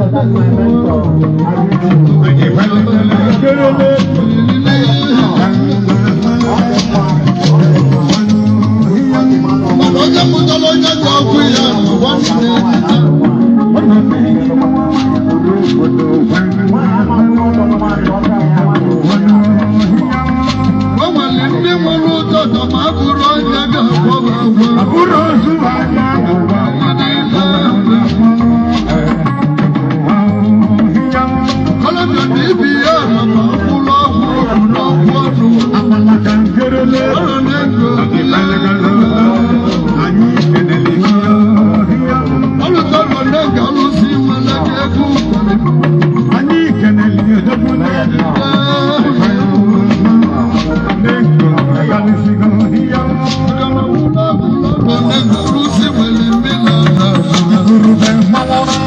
That's my mentor. I greet you. Ọ dị mma, ọ dị mma. Ọ dị mma. Mana onye mụtara onye ga-akwụ ya n'ụwa niile. Nwaanyị ama akwụkwọ ọtọ nwaanyị ọka ya nwaanyị. O nwere ndị nwere ụtọ ma abụrụ onye ga-agwọ ha agwọ. Kọlọbịa na ibi ya maka mkpụrụ ọgwụ okwu n'okwu ọnụ. Ọrụ na-ego ọlụtọrọ na-ego alụsị nwere gị ego ụkwara. Alụsị nwere mmiri na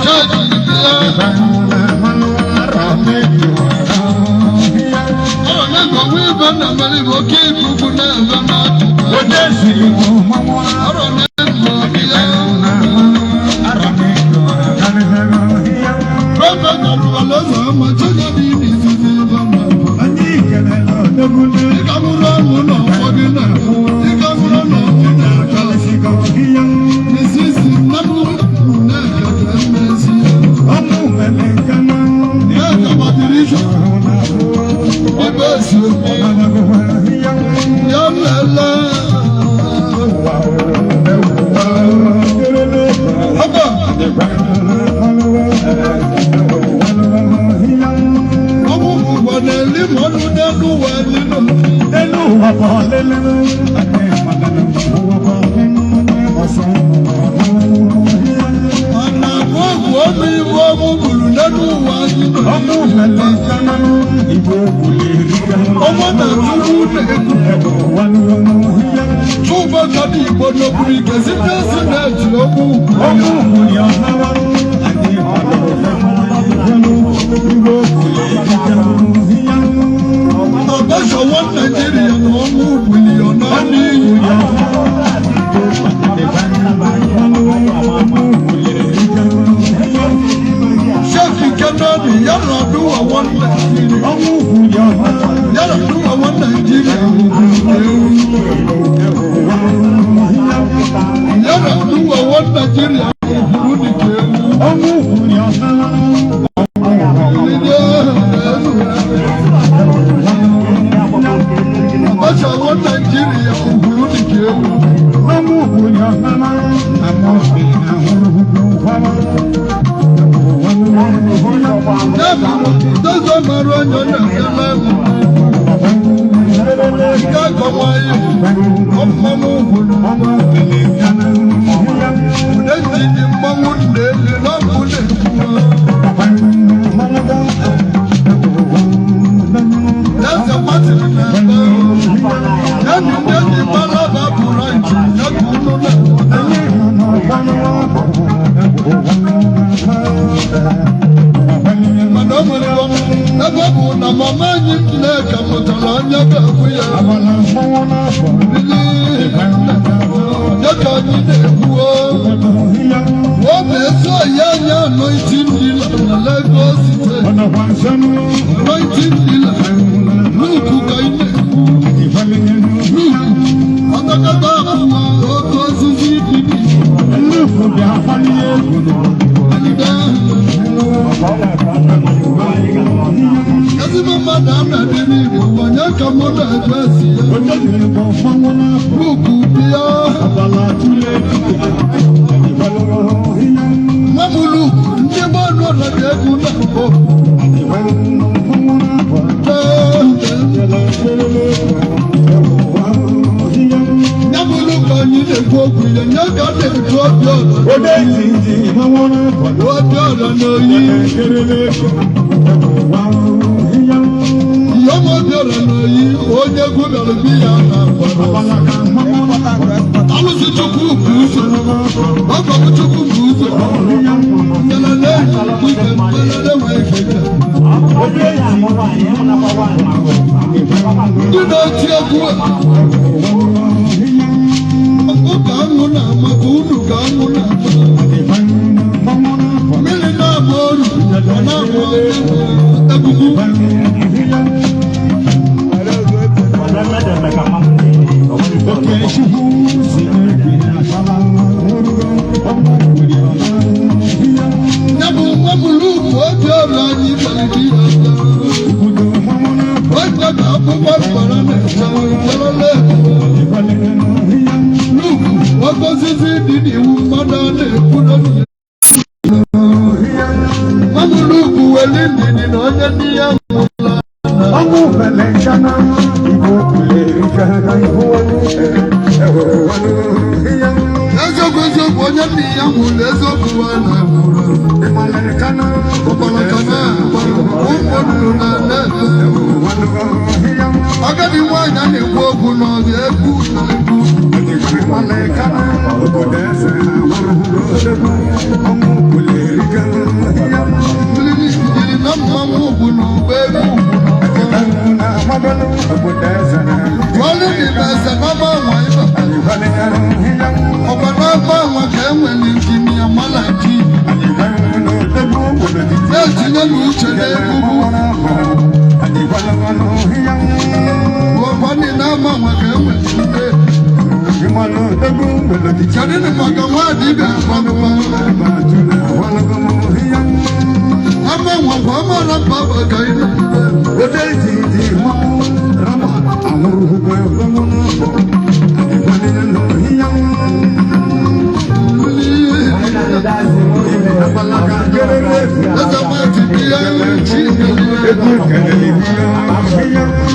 chọọchị bịa. Ọrụ na-ego nwa ibe na mmeri bụ oke ibu na-ebe n'akụkụ. Ọrụ na-ego bịa. Prọfesọ Rụwaleze Amachanya dị n'izizi ebe na-abụ. Dịka mụrụ ọnwụ na ọgbọ gị na-ahụ, dịka mụrụ na ọnwụ na-aga. N'isisi mmanụ na-eke ka emezi. Na-eke gbadiri iche, ebe esi obi. Ya lele. Haba, ọmụ ụwa na-eli ma ọnụ n'elu ụwa nínú. Mana ọgwụ ọmụ iwu ọmụ gburu n'elu ụwa nínú. Ọmọ na-atụrụ na-ekwu. Túbọ̀ kọ́ni ìbò n'okpuru ike site sineti okwu. Ọbásanwó Nàìjíríà na ọmụ bilion na n'iyi. Sheikh Kenani Yar'Adua one Nigeria. Yar'Adua one Nigeria. Yar'Adua one Nigeria. Òhùrù nìkẹ́ ewu. Ọbásanwó Nàìjíríà òhùrù nìkẹ́ ewu. Dọ́sọ̀ mara onye na-ele m. Nke akọwa ya, ọmụmụ gwụrụ. Ude ji mmanwụ na-eli n'ọkụ na-ekwu. Eze Martin na-ebe. Ya na ndị ji mara ba bụrụ nchi, ya ka unu na-ekwu. Mana o nwere ebe ọ bụ na mama anyị Nneka mụtara anya ga-abụ ya. Ya ka anyị na-ekwu o. Ọ bụ ezi oyi anya anointing dealer na Lagos State. Anointing dealer. Luke ka ị na-ekwu. Luke, ọtakata abụọ oke osisi dị ezigbo mmadụ a na-adị n'Igbo onye ka mụ na-eje esi ya. Luke bịa. Nwa m Luke, ndị gbọọnụ ọla dị egwu na-akpọ. Ya bụ Luke anyị na-ekwu okwu ya, ya ka a na-etu obi ọra. Obi ọra n'oyi. Ìyọ́mọ obi ọra n'oyi, onye gwụbịara bi ya na-akwado. Alụsị Chukwu bụ ụzọ, ọgọ bụ Chukwu bụ ụzọ. Ngelele ike, ngelele nwee ike. Ndị na-eti egwu a, ọkụ ka aṅụ na-ama ka unu ka aṅụ na-ama. Mmiri na-ama oru. Mmiri dị n'iwu mmadụ a na-ekwu n'ọnụ. Mamụlụ ugwu weli ndidi na onye ndị ya nwụla. Ọnwụ fẹlẹ̀ nkana ìbò kulè nkana ìbò Eziokwu eziokwu onye ndị ya nwụrụ eziokwu wa na nwụrụ. Ìmọ̀lẹ̀ nkana Ụkpọrọka na-agba ụmụ nnụnụ na-eme. Agadi nwaanyị a na-ekwu okwu n'ọbịa egwu na egwu. Ìmọ̀lẹ̀ nkana obodo eze ọnwụ kulè nkana Mmiri jiri na mmanwụ ugwu na ụgbọ elu ugwu na ọgbọ. Obodo eze Wọlé ní bẹsẹ̀ n'ọba àwọn ibà. Ọ̀pọ̀ n'ọba àwọn ka e nwere injinia Malaki. Na-etinye n'uche n'egbugbu. Ọ̀pọ̀ ní n'ama àwọn ka e nwere nne. Kedu ni maka nwaadị ibe mkpamkpa? Ama nwakwa amara mba bụ ka ị nọ. Eze mmadụ bi ya chi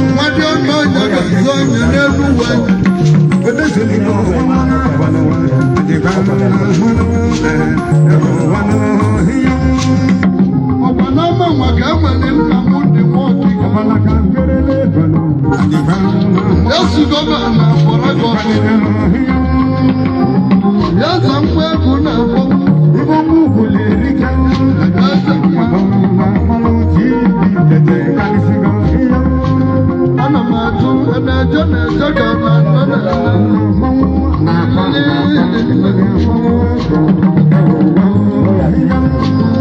mmadụ ọnụ ọnya ga-azụ anya n'elu ụwa. Ọkwa n'ama nwa ka e nwere nna m dị nwa ọkịka. Yesu gọvanọ na Pọrakọtụ. Ya za nwa egwu na-akpọ. Eze nwa. Ana m atụ na-eje na-eje ka na nna na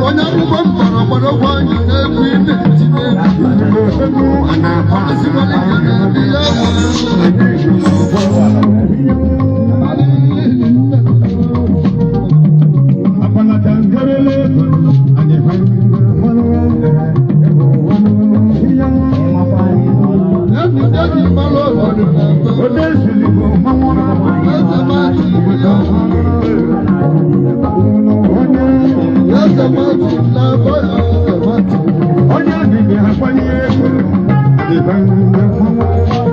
Onye akwụkwọ m kpọrọ gbọrọgwụ anya n'egwu ị na-etinye. Ọdịsịkwala ike na-ebi ya Ezi eji mara obodo na-ebe. Eze maji bụ ya. Eze maji na-ebe ya eze maji. Onye adịghị akwanye egwu,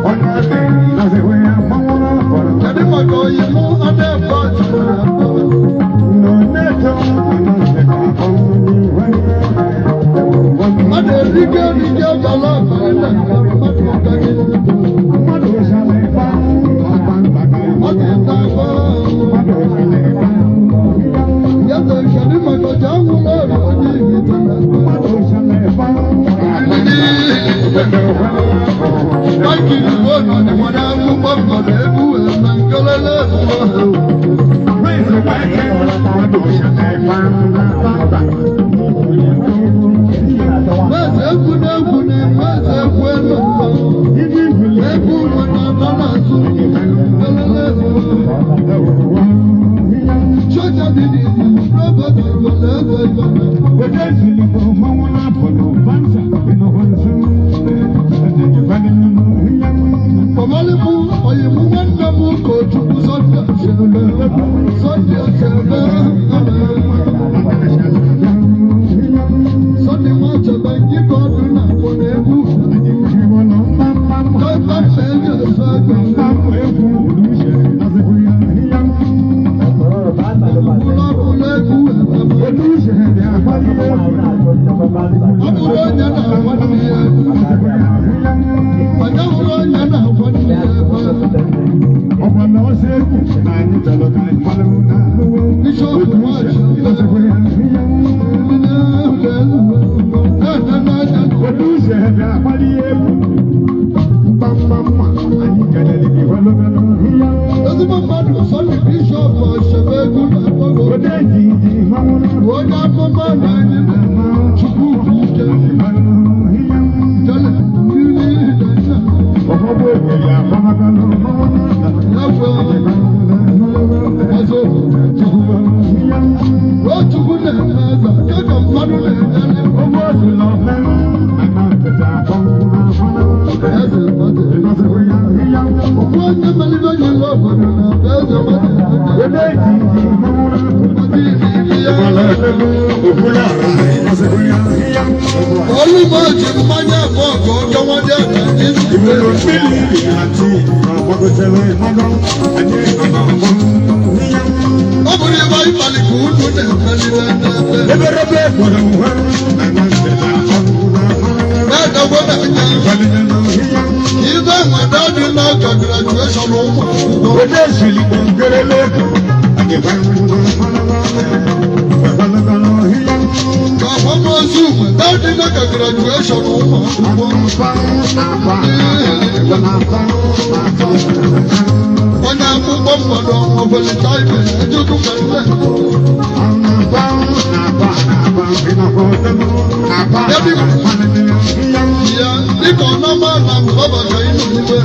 onye adịghị nazịwe ya mmanwụ n'afọrọ. Kedu maka oyi mụ Adebe ọchịchịrị abụọ? Mmadụ erike erike bala abalị na mmadụ ụka gị. Ọ ga-ete akwa. Ya sị, kedu maka ọja anwụrụ ọrụ onye ihite na Báńkì ìlú ọ̀nà ni wọ́n dá mú pọ́pọ̀ lẹ́bù ẹ̀mẹ̀ ńkọ́lẹ́lẹ́ ẹ̀mọ́. Mẹ́sẹ̀ egwu n'egwu ni mẹ́sẹ̀ egwu ẹnu mọ́. Egwu wọn na nọ n'azụ ńkọ́lẹ́lẹ́ ẹ̀mọ́. Sọ́jà dị n'izu rọ́bọ̀tì wọlé ẹgbẹ́ ìgbàna. Kọ̀mọ́lé mú ọ̀yìnmú nwanne m ka Ochukwu Sọnde Achebe. Sọnde Achebe. Sọnde nwa Achebe nke ka ọdụ na-akpọ n'egwu. Kọ́ńtà mpe eji ese egbe. Ụlọ egwu ebe. Ọ bụrụ onye na-agwa nne ya egwu. Onye hụrụ onye na-agwa nne ya egwu. Bishọp Nwachebe. Ezigbo mmadụ Sọnde Bishọp Achebe egwu na-akpọgo. Onye amụma na anyị na Chukwu bụ ike. Jale, mmiri na nna. Ya bụ ọzọ. O Chukwu na-eme eze, nke ka mmadụ na-enyere. Eze mmadụ. Okwu onye melite onye nle obodo na eze mmadụ. Olumo ji mmanya abụọ ka ọ gawa dị aka n'izute. Ọ bụrụ ebe anyị kpali ka unu na-emelile n'ebe. Na-edekwa n'anya. Ibe nweta dị n'aka graduation ụmụ akwụkwọ. Ka akwamozu nweta dị n'aka graduation ụmụ akwụkwọ. Onye akwụkwọ mmadụ ọnwụbelita ibe ejukwu ka nne. Ya dịka ọ nama na mbaba ka ị nọ n'iwe.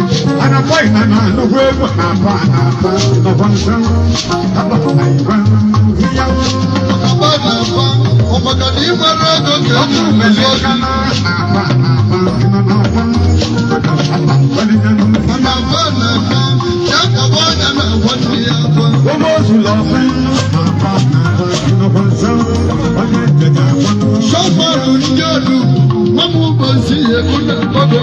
Aba na-aba, ọ maka na ị nwere ego ka eji mezie gị. Mana aba na-aba, ya kaba anya na-agwa nne ya akwa. Shọvalụ ndị elu, nwa m ụbọchị ego na-akpọgo.